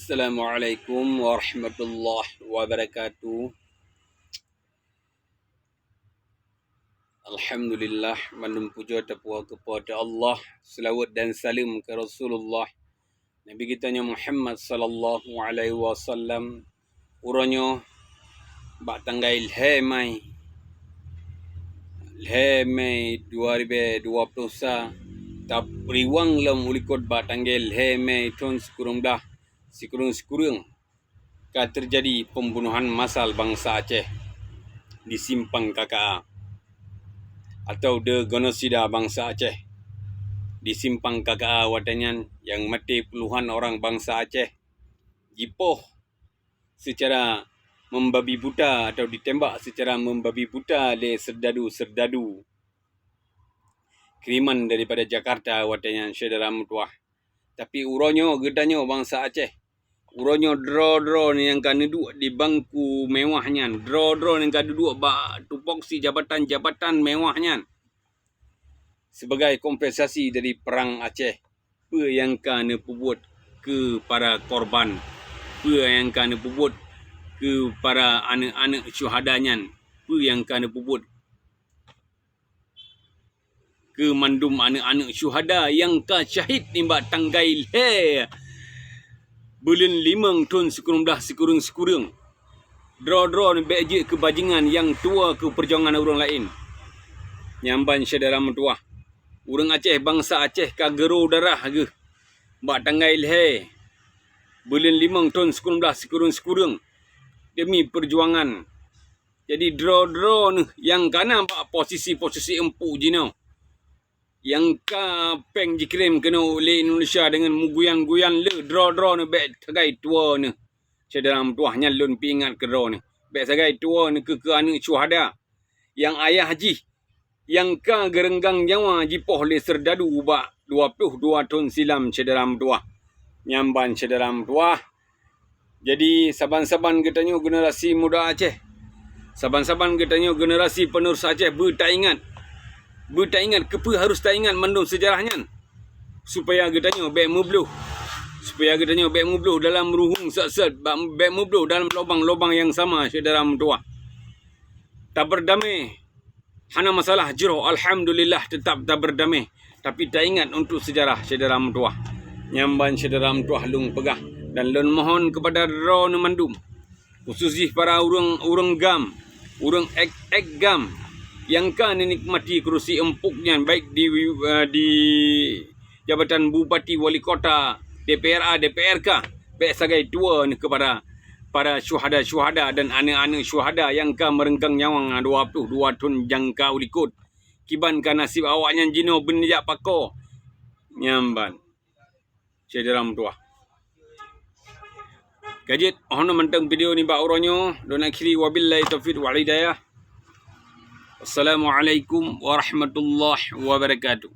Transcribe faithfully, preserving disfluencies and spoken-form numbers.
Assalamualaikum warahmatullahi wabarakatuh. Alhamdulillah, mandum pujoe tapuwoe keu Po teu Allah, seulaweuet dan saleuem keu Rasulullah, Nabi geutanyoe Muhammad sallallahu alaihi wasallam. Uroe nyoe bak tanggai lhée Mei, lhée Mei dua ribée dua ploh sa, tapeuruwang lom u likot bak tanggai lhée Mei thon sikureueng blaih sikureueng-sikureueng ka teujadi peumbunohan massal bansa Aceh di Simpang K K A atau de genosida bansa Aceh di Simpang K K A watée nyan, nyang maté puluhan orang bansa Aceh jipoh seucara membabi buta atau ditembak seucara membabi buta lé seurdadu-seurdadu kiriman daripada Jakarta watée nyan, syedara meutuwah. Tapi uroe nyoe geutanyoe bansa Aceh, uroe nyoe droe-droe nyang ka neuduek di bangku mewah nyan, droe-droe nyang ka neuduek bak tupoksi jabatan-jabatan mewah nyan, sebagai kompensasi dari Perang Aceh, peue nyang ka neupeubuet keu para korban, peue nyang ka neupeubuet keu para aneuëk-aneuëk syuhada nyan, peue nyang ka neupeubuet keu mandum aneuëk-aneuëk syuhada nyang ka syahid nibak tanggai lhée buleuen limong thon sikureueng blaih sikureueng-sikureueng. Droe-droe nibak jeuet keu bajingan nyang tuwoe keu peujuangan ureuëng laén. Nyan ban syedara meutuwah, ureuëng Aceh, bansa Aceh ka geuro darah geuh bak tanggai lhée buleuen limong thon sikureueng blaih sikureueng-sikureueng demi peujuangan. Jadi droe-droe neuh nyang kana bak posisi-posisi empuk jinoe, nyang ka péng jikirém keunoe lé Indonesia deungon meuguyan-guyan le, droe-droe neuh bék sagai tuwoe neuh. Syedara meutuwah, nyan lôn peuingat keu droe neuh, bék sagai tuwoe neuh keu, keu aneuëk syuhada nyang ayah jih nyang ka geureunggang nyawa jipoh lé seurdadu bak dua ploh dua thon silam, syedara meutuwah. Nyan ban syedara meutuwah. Jadi saban-saban geutanyoe generasi muda Aceh, saban-saban geutanyoe generasi penerus Aceh, beutaingat, beutaingat keupeue harus taingat mandum seujarah nyan, supaya geutanyoe bék meubloh, supaya geutanyoe bék meubloh dalam ruhueng sat-sat, bék meubloh dalam lobang-lobang nyang sama, syedara meutuwah. Tabeurdamé hana masalah jroh, alhamdulillah, teutab tabeurdamé. Tapi taingat untuk seujarah, syedara meutuwah. Nyan ban syedara meutuwah lôn peugah dan lôn mohon keupada droeneuh mandum, khusos jih para ureuëng, ureuëng GAM, ureuëng ék-ék GAM nyang ka neunikmati keurusi empuk nyan, baik di, eh, di jabatan bupati, wali kota, D P R A, D P R K, bék sagai tuwoe neuh keupada para syuhada-syuhada dan aneuëk-aneuëk syuhada nyang ka meureunggang nyawa dua ploh dua thon nyang ka u likot. Kiban ka naseb awaknyan jinoe beunijak pakoe. Nyan ban, syedara meutuwah. Ka jeuet, oh, nyoe mantong video nibak uroe nyoe. Lôn akhiri, wabillahi taufiq wal hidayah. Assalamualaikum warahmatullahi wabarakatuh.